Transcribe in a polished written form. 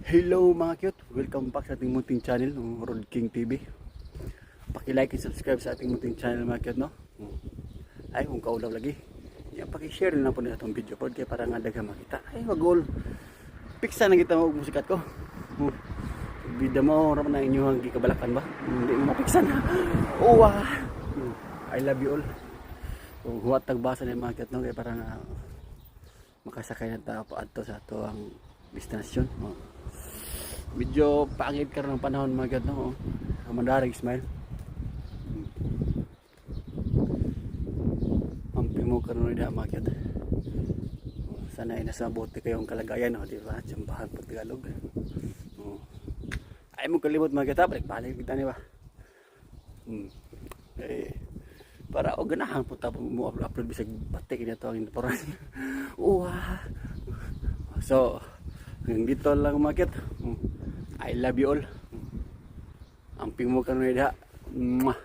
Hello, mga cute! Welcome back sa ating munting channel, Road King TV. Paki-like and subscribe sa ating munting channel, mga cute, no? Ay, kung kaulaw lagi. Yan, paki-share na lang po nila itong video po kaya para nga daghang makita. Ay, mag-goal. Piksa na kita mo musikat ko. Bida mo, raman na inyong gikabalakan ba? Hindi mo mapiksa na. Oh, ah. I love you all. Oh, huwat tagbasa na yung mga cute, no? Kaya para nga makasakay na tao pa adto sa ato ang destinasyon. Oh. Medyo pangit karon ang panahon, mga cute, no? Oh. Mandaring smile. Ampi mo karon na mga cute. Oh, sana ay nasa mabuti kayong kalagayan, no? Di ba? Tsambahan pag Tagalog. Oh. Ay mo kalimot, mga cute, ha? Balik-balik kita ni ba? Eh, para o ganahan po ta mo upload bisag batik niya to ang inporan. Uwa. So, hanggang dito lang, mga cute. I love you all. Amping mo karon diha. Mwah.